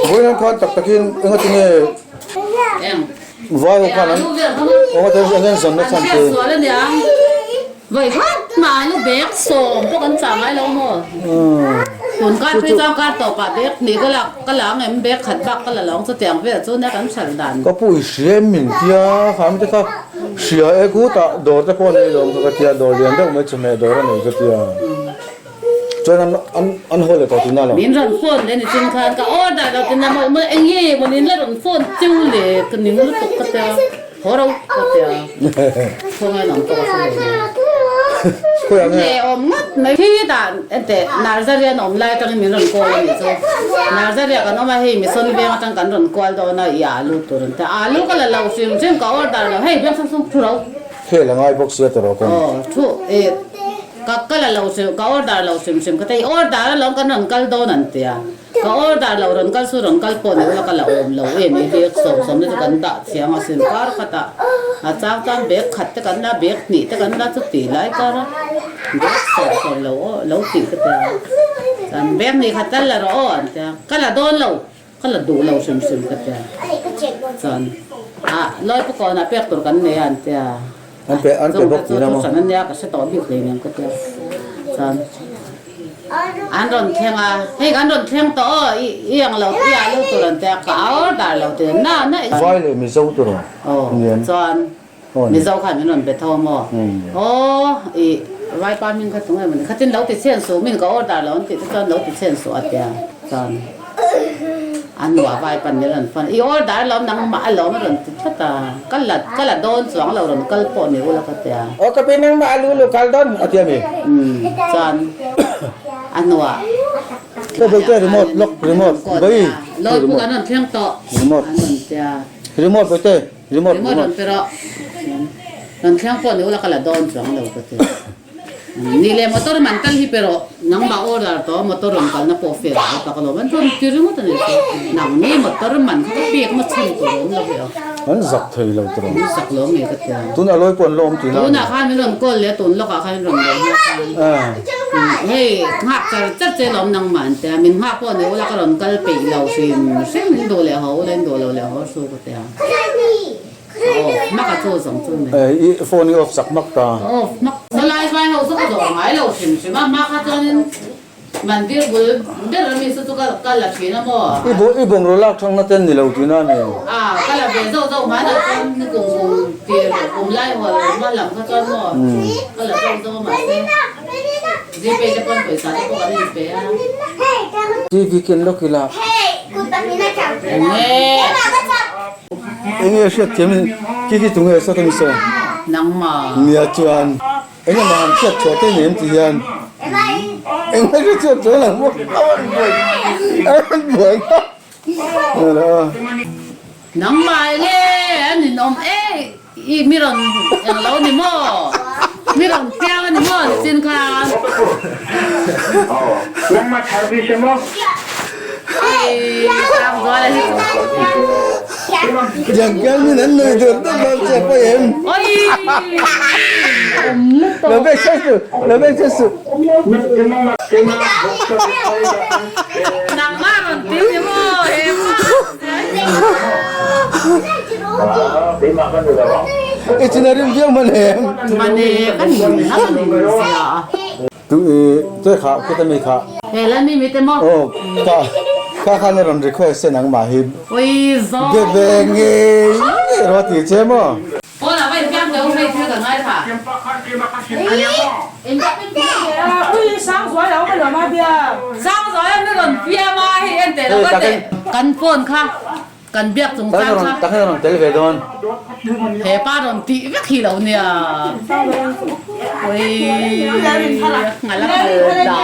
Vawiin khan tak takin engati nge vai ho khan an engati nge an zawn na chhan che. Ka pu i hria em min tia kha mi te kha hria e ku tah dawr te pawh a nei lo ang kha ka tia dawr lian deuh mai chawhmeh dawr a nei ka tia. Chuan an an an haw leh tawh tihna lo. Min rawn phone leh ni chin khan ka order lo tihna maw maw eng nge maw nin la rawn phone cheu le ka ning lutuk ka tia haw ro ka tia khawngaih an awm tawh a hre lo nia. Khawiah nge? Nge awm ngawt mai khi dah enteh Narzary an awm lai atangin min rawn call a nih chu Narzary ah kan awm a hei Mission veng atang kan rawn kual dawn a i alu tur an tia alu ka la lo hrim hrim ka order lo hei biang sang sung thu ro. Khel a ngai bawk sia tawh rawh kawng. Aw thu i ka ka la lo hrim ka order lo hrim hrim ka ti order alawm kan rawn kal dawn an tia ka order lo rawn kal su rawn kal pawh ni ula ka la awm lo em i bag sawm sawm te chu kan dah thiang asin kar khatah a chang chuan bag khat te kan la bag hnih te kan la chuti lai kar a bag sawm sawm lo aw lo tih ka tia chuan bag hnih khat tal la rawh aw an tia ka la dawn lo. Ka la duh lo hrim hrim ka tia. Chuan ah lawi pu kawnah pek tur kan nei a an tia. An pe an pe bawk tihna maw? Chu an nia ka hre tawh bik hlei nen ka tia. Chuan an rawn thleng a, hei kan rawn thleng tawh aw i i ang lo i ah lo tur an tia ka order lo ti na na. Vai leh Mizo tur aw. Aw chuan Mizo khan min rawn be tho maw? Aw i Vaipa hming kha tunge mawni khatin lo ti chhen suh min ka order lo an tih te chuan lo ti chhen suh a tia chuan a nuah Vaipan min rawn phone i order alawm nangmah alawm a rawn ti tlat a ka la ka la dawn chuang lo rawn kal pawh ni ula ka tia. Aw ka pi nangmah a lu lu kal dawn a tia mi? Umm chuan a nuah Ka bawihte remote lock remote bawi Lawi puk an rawn thleng tawh remote an rawn tia. Remote bawihte. Remote Remote rawn pe rawh. Rawn thleng pawh ni ula ka la dawn chuang lo ka ti. Ni le motor man kal hi pe rawh. Nangmah order tawh motor rawn kalna pawh fair lo tak alawm. An rawn ti ringawt a ni chu. Nangni motor man kha ka pek na chhan tur awm lo ve aw. An zak thei lo tur awm. An zak lo ngei ka ti a. Tunah lawi pawh an la awm tih na a ni. Tunah khan min rawn call leh a tun lawkah khan min rawn leh hma khan. Hei nghak char char che lawm nangmah an ti a. Min nghak pawh ni ula ka rawn kal peih lo hrim hrim in duh leh haw ula in duh lo leh haw su ka ti a. I phone i off sak hmak ta. I bungraw lak thangna ten ni lo tihna a ni. TV ken lawk ila. Enge hriat thiam in khi khi tunge sawt ami saw? Nangmah. Nia chuan enge mah han hriat chhuah te nei em ti hian engmah hriat chhuah chuan ang maw a rawn buai a rawn buai nghal Nangmah enge an inawm e i mi rawn eng lo ni maw mi rawn piang a ni maw nichin khan. Nangmah service emaw. Tiang min an nui dur dur dawn che pawh em? Lo bek che su, lo bek che su. Nangmah rawn ti ni maw he pa? I chin a rim viau man em? Mane kan nin na kan nin sia. Tu i te kha khita mi kha. He la mi mi te maw? Aw ka kha khan a rawn request che nangmah hi. Ui zawng. Be ve ngei ngei rawh ti che maw? Pawn ah va infiam teh u hei thil ka ngai tha. Sangzuala mi rawn fiam a hei en teh lo ka teh. Kan phone kha Kan biak chung chang kha. Tak hian rawn tel ve dawn. He pa rawn tih vek hi lo nia. Ui ngal a kal dan.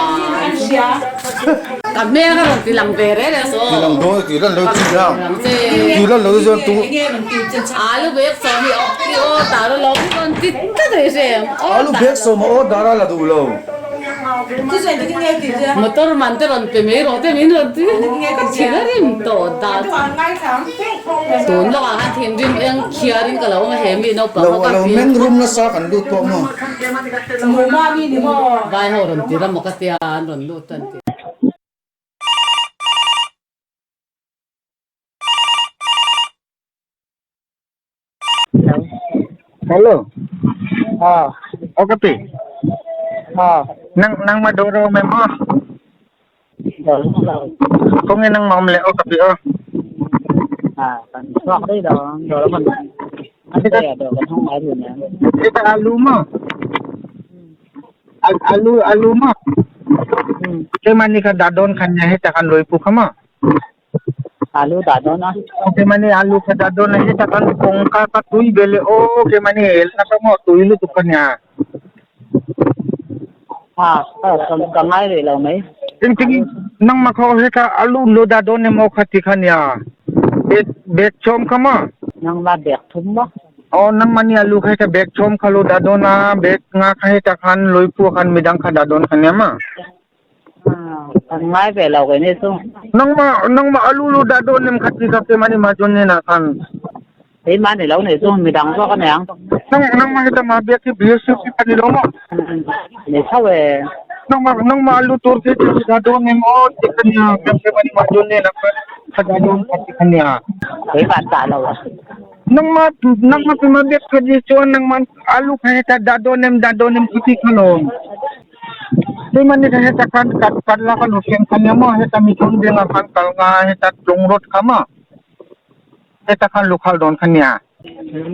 Ka hmel a rawn ti lang ve reng reng saw. Ti lang dawn ti lan lo chi a. Ti lan lo chuan tu. Alu bek sawm hi i aw dar a lo rawn ti tlat mai hrem. Alu bek sawm a aw dar a la duh lo. Motor man te rawn pe mai rawh te min rawn ti thinrim tawh dah tun lawkah khan thinrim eng khiarin ka lo awm a he mi naupang ho ka Lo meng rum nasa kan lut pawh maw. Vai ho rawn ti ram maw ka tia an rawn lut an ti. Hello. Aw ka pi. Nang nangma dawr a awm em aw? Khawnge nangma awm leh aw ka pi aw? Heta alu maw? Alu alu maw? Keimahni kha dah dawn khan nia heta khan lawi pu kha maw? Alu dah dawn a. Keimahni alu kha dah dawn a heta kan kawngka ka tui ve leh aw keimahni hel nasa maw tui lutuk ka nia. Ha ka ngai rih lo mai. Engtin nangmah kha aw heta alu lo dah dawn em aw kha ti kha nia. Bag bag chawm kha maw. Nangmah bag thum maw. Aw nangmahni alu kha heta bag chawm kha lo dah dawn a bag nga kha heta khan lawipua khan midang kha dah dawn kha nia maw. Kan ngai ve lo kei ni chu. Nangmah nangmah alu lu dah dawn em kha ti kha ke mani ma chun nena khan. Keimah ni lo nei chu midang zawk a niang. Nang nangmah hi ta ma biak hi BSC chi kha ni lo maw? Ni tho e. Nangmah nangmah alu tur khi ti dah dawn em aw ti kha nia ke mani ma chun nena khan kha dah dawn kha ti kha nia. Keimah chah lo a. Nangmah nangmah pi ma biak kha ni chuan nangmah alu kha heta dah dawn em dah dawn em khi ti kha lawm. Keimahni kha heta khan kat kat la kan hriam kha nia maw heta mithun vengah khan kal nga heta tlung rawt kha maw heta khan lukhal dawn kha nia.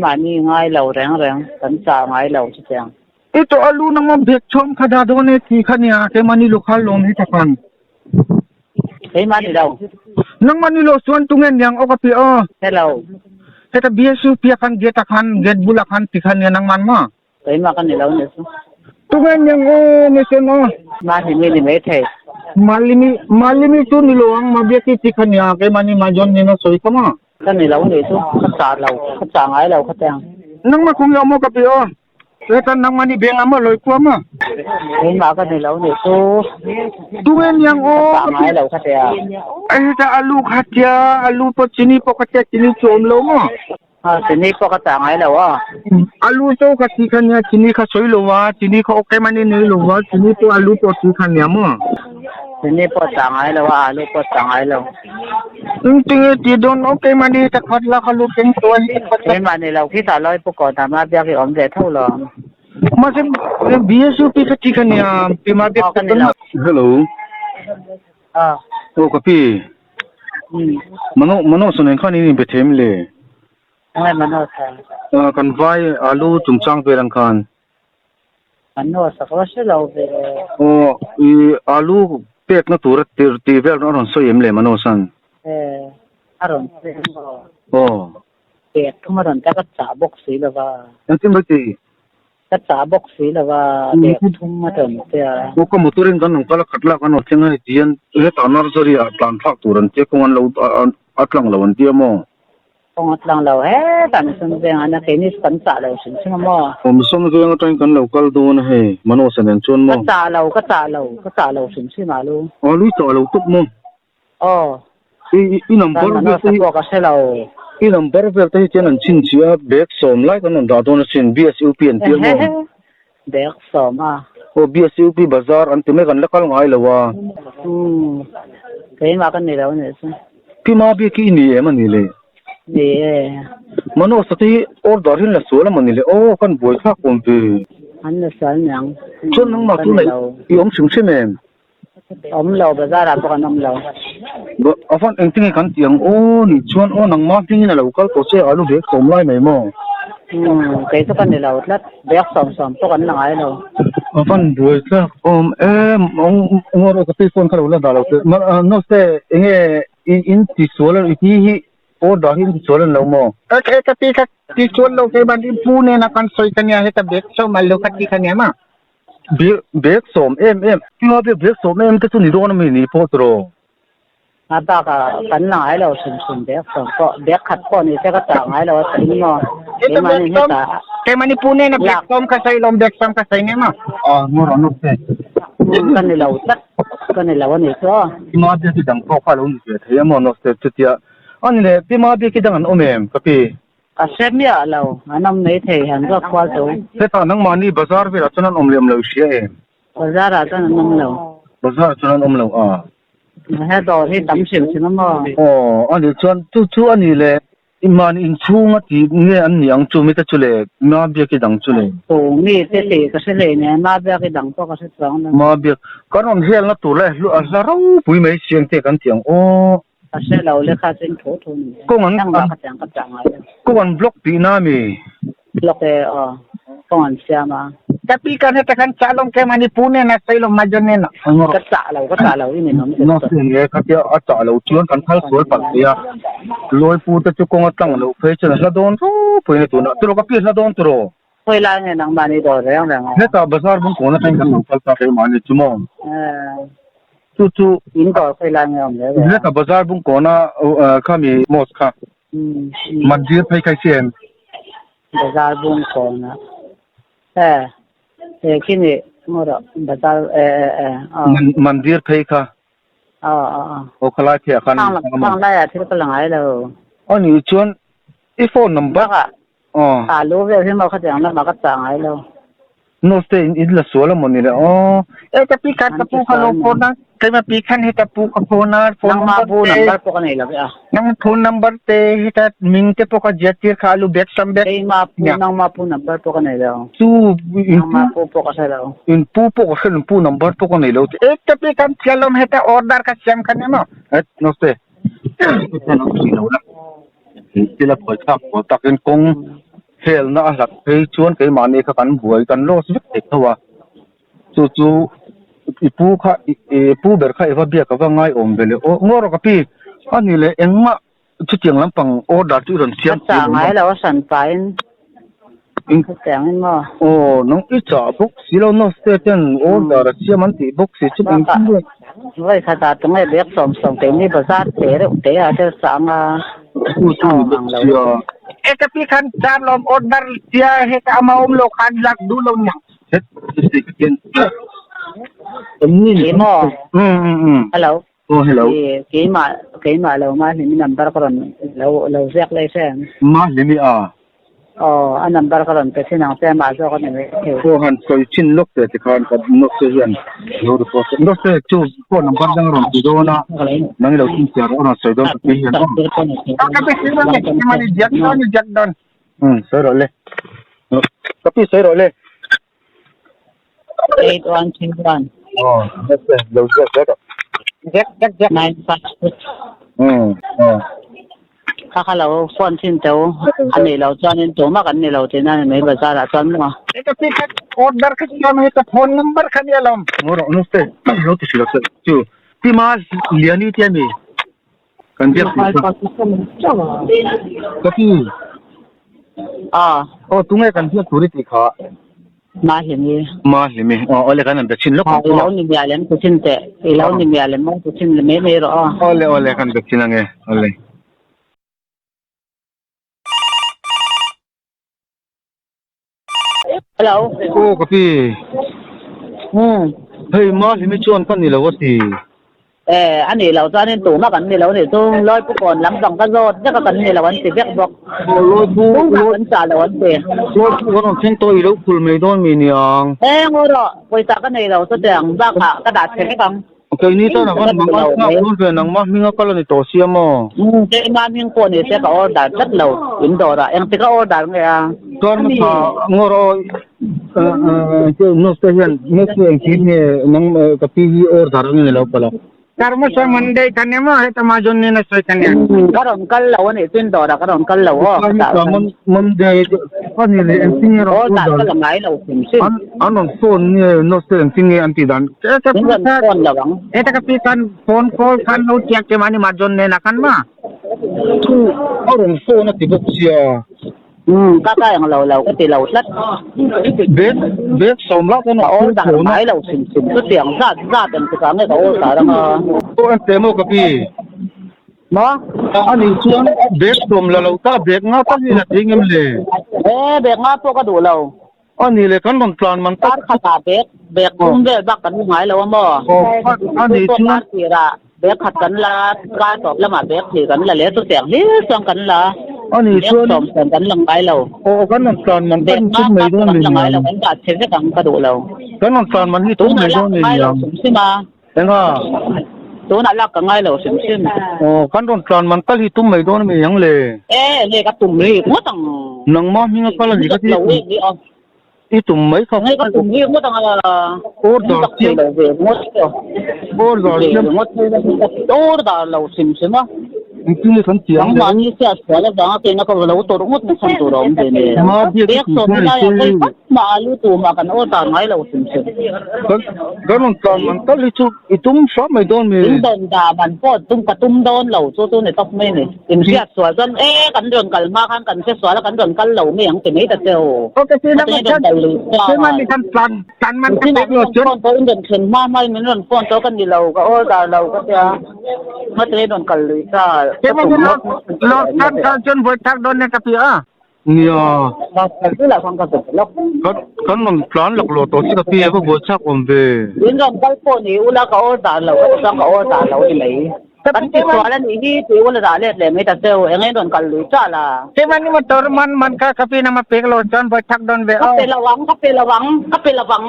Mahni ngai lo reng reng kan chah ngai lo chutiang. I tawh a lu nangma bag chhawm kha dah dawn e ti kha nia keimahni lukhal lawm heta khan. Keimah ni lo. Nangmah ni lo chuan tunge niang aw ka pi aw. Hello. Heta BSU pia khan gate ah khan gate bulah khan ti kha nia nangman maw. Keimah ka ni lo nih chu. Tunge niang aw ni sen aw. Malimi ni mai thei. Malimi Malimi chu ni lo ang Mabiaki ti kha nia keimah ni Majon nen a sawi kha maw. Ka ni lo nih chu ka chah lo ka chah ngai lo kha tiang. Nangmah kawng i awm aw ka pi aw. Heta nangmah ni beng ah maw lawi kua maw. Keimah ka ni lo nih chu. Tunge niang aw ka chah ngai lo kha tiang. Heta alu kha tia alu pawh chini pawh kha tia chini chu awm lo maw. Chini pawh ka chah ngai lo a. Alu chu ka ti kha nia chini kha sawi lo a, chini kha ok mani nei lo a, chini pawh alu pawh ti kha nia maw. Chini pawh chah ngai lo a, alu pawh chah ngai lo. Engtinge ti dawn ok mani ta khat la kha lu keng tuai hi khat la. Keimah ni lo khi tah lawi pu kawn hama biak i awm ve tho lo. Mahse BSUP kha ti kha nia pi ma biak ka ni lo. Hello. Aw ka pi. Mano mano sawn engkhan in inbe them le. Enge mano sawn? Kan vai alu chungchang vel ang khan. Mano sa ka hre lo ve. Aw i alu pekna tura tir tih vel a rawn sawi em le mano san? E a rawn sawi em aw. Aw. Pek thum a rawn ta ka chah bawk si lova. Engtin mai ti? Ka chah bawk si lo a, bag thum a rawn che a. Aw ka motor in kan rawn kal a, khat lak an rawn thleng a hei ti hian hetah nursery ah tlan thlak tur an tia kawng an lo a tlang lo an tia maw? Kawng a tlang lo hetah Mission Veng an a keini chu kan chah lo hrim hrim a maw? Aw Mission Veng atangin kan lo kal dawn a hei Manosa nen chuan maw? Ka chah lo, ka chah lo, ka chah lo hrim hrim a lu. Aw lui chah lo tawp maw? Aw. I i number vel te hi pawh ka hre lo. I number vel te hi chuan an chhinchhiah a, bag sawm lai kan rawn dah dawn asin, BSUP an tia maw? Bag sawm a. Aw BSUP bazar an ti mai kan la kal ngai lo a. Umm keimah ka ni lo anih chu. Pi ma bik hi i ni em a ni le? Ni e. Manosa te hi order hi an la sual a maw ni le? Aw kan buai thlak awm ve. An la sual niang. Chuan nangmah chu i awm hrim hrim em? Awm lo, bazar ah pawh kan awm lo. A van engtin nge kan tih ang aw ni chuan aw nangmah hmingin a lo kal tawh che alu bag sawm lai mai maw? Umm kei chu ka ni lo tlat, bag sawm sawm pawh kan la ngai lo. A van buai tlak awm em ngaw rawh ka tui phone kha lo la dah lo teh nose enge in ti sual i ti hi order hi in ti sual an lo maw? Ka ti kha ti sual lo kei ban i pu nena kan sawi ka nia heta bag sawm alu kha ti kha nia maw? Bag sawm em em. Tinga bag bag sawm em te chu ni dawn ami ni pawh tiraw? A bakah kan la ngai lo hrim hrim bag sawm pawh bag khat pawh ni se ka chah ngai lo a sawi maw? Keimahni hetah Keimahni Pune na bag sawm kha sawi lawm bag sawm kha sawi nia maw? Aw ngawr an awm te. Ka ni lo tlat, ka ni lo a nih chu aw. Pi Mabiaki dang pawh kha a lo ni ve thei a maw Noste chutia a ni le, Pi Mabiaki dang an awm em ka pi? Ka hre miah lo, an awm mai thei han zawk kual tawh. Hetah nangmahni bazar velah chuan an awm leh awm lo i hria em? Bazar ah chuan an awm lo. Bazar ah chuan an awm lo a. He dawr hi tam hrim hrim a maw? Aw, a nih chuan chu chu a ni le. I mahni inchhung a tih nge an nih ang chu mite chu le Ma Biaki dang chu le. Aw mi te tih ka hre hlei nen Ma Biaki dang pawh ka hre chuang lo. Ma Biak kan rawn helna tur leh a hla ropui mai siang te kan ti ang aw. Ka hre lo le kha chu in thu thu ni e. Kawng an Engmah ka tiang ka chah ngai lo. Kawng an block tihna a mi? Block e aw. Kawng an siam a. Ka pi kan heta khan chah lawm ke mani pu nen a sawi lawm majon nen a. Ka chah lo ka chah lo i ninawm zet tawh. Nge kha tia a chah lo chuan kan phal sual palh thei a. Lawi pu te chu kawng a tlang loh phei chuan a hla dawn ropui na tunah tiraw ka pi a hla dawn tiraw. Khawi lai nge nangmahni dawr reng reng a. Hetah bazar bung kawn atangin kan lo kal ta keimah ni chu maw. Chu chu. In dawr khawi lai nge awm reng reng a. Hetah bazar bung kawna khami mosque kha. Mandir phei khai si em? Bazar bung kawnah e he khi ni maw rawh bazar e e e aw. Mandir phei kha. Aw aw aw. Aw khalai phei ah khan. Khang lai ah thil ka la ngai lo. Ani chuan i phone number. Bakah Aw. Alu vel hi maw khatiang lamah ka chah ngai lo. Note in in la sual a maw ni le aw. E ka pi khan ka pu kha lo phone a keimah pi khan heta pu ka phone a phone Nangmah number pu te number pawh ka nei lo ve a. Nang phone number te heta ming te pawh ka ziah tir kha alu bag sam bag Keimah pu nia. nangmah pu number pawh ka nei lo. Chu in pu Nangmah pu pawh ka hre lo. In pu pawh ka hre lo pu number pawh ka nei lo te. E ka pi khan thialawm heta order ka siam kha ni maw. Het note lo la. Thil a buai thlak pawl takin kawng helna a hlat phei chuan keimahni kha kan buai kan loss vek thei tho a, chu chu i pu kha i pu ber kha i va biak a va ngai awm ve leh aw ngaw rawh ka pi a ni leh engmah chutiang lampang order chu i rawn siam Ka chah ngai lo a hran pahin chutiangin maw. Aw nang i chah bawk si lo nurse ten order a siam an tih bawk si chu engtin nge. Vawi khatah tunge bag sawm sawm keini bazar te reuh te ah te chang a Chu chu ni bawk sia. E ka pi khan char lawm order tia heta ama awm lo khan lak duh lo niang. Het chu ka ken em ni Ni maw? Um um um. Hello. Aw hello. Keimah keimah lo Mahlimi number ka rawn lo lo ziak leh hre ang. Mahlimi a? Aw, a number ka rawn pe thin ang che, amah zawk a ni mai thei. Aw han sawi thin lawk teh tikhan ka Note hian lo report a. Note chu phone number dang a rawn ti dawn a, nang i lo chhinchhiah rawh a rawn sawi dawn ka ti hian aw. Aw ka pi sawi dawn e, engmah ni ziak dawn ni ziak dawn. Umm sawi rawh le. Ka pi sawi rawh le. 8131. Aw, Note lo ziak ziak rawh. Ziak ziak ziak. 956. Umm aw. Kha kha lo phone thin teu a nih loh chuanin tumah kan ni lo tihna a ni mai bazar ah chuan maw. Hei ka pi kha order kha siam hei ka phone number kha nia lawm. Ngaw rawh nu te lo ti hrilh che chu Pi Ma Liani te a mi kan biak tih kha. Ka pi. Aw tunge kan biak tur i tih kha. Mahlimi. Mahlimi. Aw awle kan han be chhin lawk ang I lo ni mial em ti chhin teh. I lo ni mial em maw ti chhin mai mai rawh aw. Awle awle kan be chhin ange awle. Hello. Aw ka pi. Hmm. Hei Mahlimi chuan ka ni lo a ti. E, a nih loh chuanin tumah kan ni lo nih chu Lawipu kawn lam bang ka zawt vek a kan ni lo an ti vek bawk. Lawipu Tumah kan chah lo an ti. Lawipu kan rawn thleng tawh i lo phul mai dawn mi niang. E, ngaw rawh, pawisa ka nei lo chutiang bakah ka dah chhe vek ang. Keini chuan a van mang a thlak dawn ve nangmah hminga kal a ni tawh sia maw? Keimah hming pawh ni se ka order tlat lo in dawrah engtik a order nge a? Chuan hmasa ngaw rawh Nurse te hian nurse chu engtin nge nang ka pi hi order ang ni lo pala. Karma sa Monday ka nia maw heta Amazon nena sawi ka nia. Ka rawn kal lo a nih chuan dawrah ka rawn kal lo aw. Karma Monday a ni leh engtin nge rawn order ka la ngai lo hrim hrim. An rawn phone nge nurse te engtin nge an tih dan. Min rawn phone lo ang. Heta ka pi khan phone call khan lo chiak che mahni Amazon nena khan ma. Chu a rawn phone a ti bawk sia. Umm ka ka eng lo lo ka ti lo tlat. Bag bag sawm lak chuan ka order ngai lo hrim hrim chutiang zat zat eng tikah nge ka order anga. Aw en teh maw ka pi. Maw? A nih chuan bag sawm la lo ta bag nga tal hi la thei ngem le. E bag nga pawh ka duh lo. A ni le kan rawn tlan man tak. Kar khatah bag bag thum vel bak kan la ngai lo a maw? A ni Chu chuan. Kar tirah bag khat kan la, kar tawp lamah bag hnih kan la leh chutiang hlir chuan kan la. A ni Bag chuan. sawm sawm kan la ngai lo. Aw kan rawn tlan man tak Bag hi tum nga mai bak dawn kan ni la ngai lo niang. kan dah chhe vek ang ka duh lo. Kan rawn tlan man hi tum Tunah mai lak dawn ka ni ngai lo niang. hrim hrim a. Enga? Tunah lak ka ngai lo hrim hrim. Aw, kan rawn tlan man kal hi tum mai dawn ami ang le? E, nge ka tum rik ngawt ang. Nangmah hminga kal a ni ka ti. Lo em ni aw. I tum mai kha. Nge ka tum rik ngawt ang a. Order siam. Lo ve ngawt aw. Order siam. Ngawt order lo hrim hrim a. Engtin nge kan ti ang le? Nangmah ni sia sual avanga kena ka lo tawrh ngawt na chhan tur a awm ve ne. Biak sawm ni laia vawi khat mah alu tu mah kan order ngai lo hrim hrim. Kan kan rawn tlan man tal hi chu i tum hram mai dawn mi? In dawn dah man pawh tum ka tum dawn lo chu chu ni tawp mai ni. In hriat sual chuan e kan rawn kal hma khan kan hre sual a kan rawn kal lo mai ang ti mai ta che u. Ok si kan tlan tlan man ka pek lo chuan. Phone pawh in rawn thlen hma hma in min rawn phone tawh ka ni lo ka order lo ka tia hmate rawn kal lui ta ka tum ngawt Lo tan kal chuan vawi thak dawn nen ka pi a. Nia. Kal la khan ka pe lawk. Kan kan rawn tlan lak lo tawh chu ka pi a va buai chak awm ve. Min rawn kal pawh ni ula ka order lo ka ti chuan ka order lo ni mai. Kan ti sual a nih hi tih ula dah let leh mai ta cheu eng in rawn kal lui ta la. Keimah ni motor man man kha ka pi nama pek lo chuan vawi thak dawn ve Ka aw. pe lo ang ka pe lo ang ka pe lo ang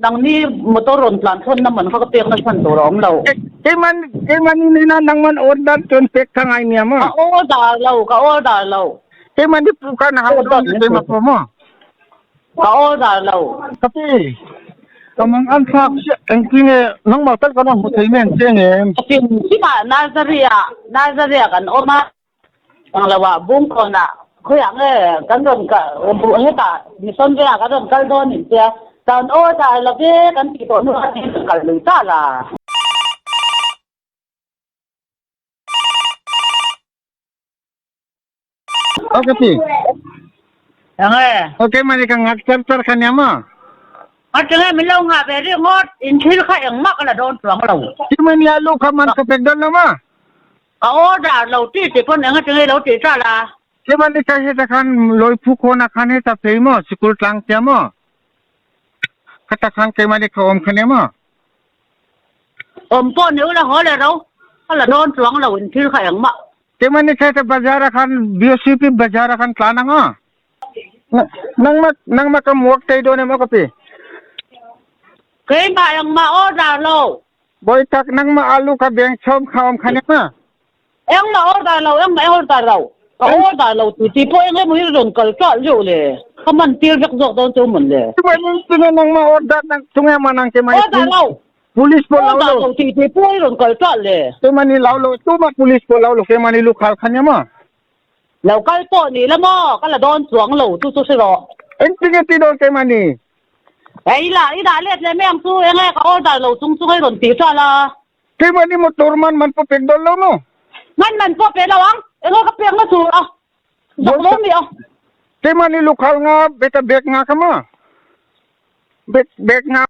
nangni motor rawn tlan thawn na man kha ka pek na chhan tur a awm lo. Keimah keimah ni nena nangman order chuan pek kha ngai nia maw. Ka order lo ka order lo. Keimah ni pu kha na hau dawn ni keimah pawh maw. Ka order lo. Ka pi, ka mang an thlak chiah engtin nge nangmah tal kan rawn hmu thei mai ang che ngem? Ka pi himah Nazari ah Nazari ah kan awm a, englo ah Bungkawn ah khawiah nge kan rawn kal hetah Mission Veng ah kan rawn kal dawn in tia kan order lo ve kan tih tawh hnuah kan kal lui ta la. Okay pi. Enge. Okay mani ka ngak char char kha nia ma. A tinge min lo ngah ve ri ngawt in thil kha engmah ka la dawn chuang lo. Ti mani alu kha man ka pek dawn lo ma. Ka order lo ti ti pawn enge tinge lo ti ta la. Ti mani ka heta khan loi phu khona khan heta phei mo sikul tlang tia mo. Khata khan keimah ni kha awm kha nia maw? Awm pawh ni ula haw leh ro, ka la dawn chuang lo in thil kha engmah. Keimah ni kha bazar ah khan BOCP bazar ah khan tlan ang a. Nangmah nangmah ka muak thei dawn em aw ka pi? Keimah engmah order lo. Bawi tak nangmah alu kha beng chhawm kha awm kha nia maw? Engmah order lo, engmah order lo. Ka order lo ti ti pawh eng emaw hi rawn kal ṭah zeuh le. Ka man tir vek zawk dawn chu mawn le. Chumai ning tunge nangmah order nang tunge man ang kemah Order lo. Police pawh lo Order lo. lo ti ti pawh hi rawn kal ṭah le. Kemah ni lo lo tumah police pawh lo lo kemah ni lukhal kha nia maw. Lo kal pawh ni la maw ka la dawn chuang lo chu chu hre rawh. Eng tinge ti dawn kemah ni. Ei la i dah let leh mai ang chu enge ka order lo chung chung hi rawn ti ṭah la. Keimah nih motor man man pawh pek dawn lo maw? Man man pawh pe lo ang. Enge ka pek na tur a? Zak lo mi a. Keimah nih lukhal nga beta bag nga kha maw? Bag bag nga.